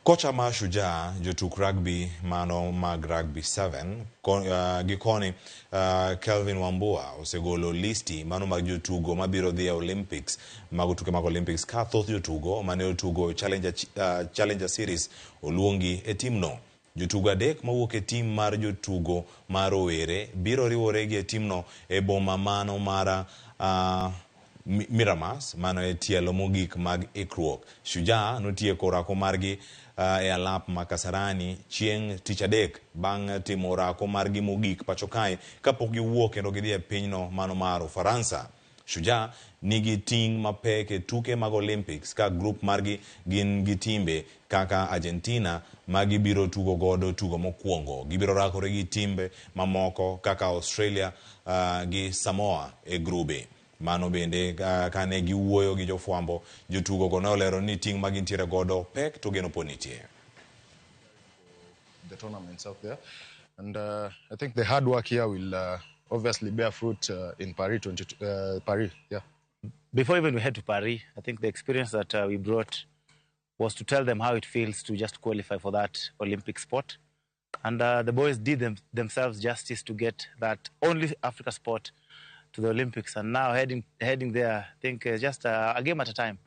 Kocha mar Shujaa jotuk rugby mano mag rugby 7 gi koni Kelvin Wambua osegolo listi mano mag jotugo mabiro dhi e Olympics mago tuke mag Olympics ka thoth jotugo mane otugo Challenger Series oluongi e timno. Jotugo adek mawuok e tim mar jotugo mar rowere biro riwore gi e timno e boma mano mar Miramas mano e tielo mogik mag ikruok. Shujaa notieko orako margi e alap ma Kasarani chieng' tich adek bang' timo orako margi mogik pacho kae kapok giwuok kendo gidhi e pinyno mano mar Ufaransa. Shujaa nigi ting' mapek e tuke mag Olympics ka grup margi gin gi timbe kaka Argentina ma gibiro tugo godo tugo mokwongo. Gibiro rakore gi timbe mamoko kaka Australia gi Samoa e grube. Mano bende kane giwuoyo gi jofwambo, jotugo go ne olero ni ting' ma gintiere godo pek to geno pod nitie. The tournaments out there. And I think the hard work here will obviously bear fruit in Paris, 22, Paris, yeah. Before even we head to Paris, I think the experience that we brought was to tell them how it feels to just qualify for that Olympic spot. And the boys did themselves justice to get that only Africa spot to the Olympics. And now heading there, I think just a game at a time.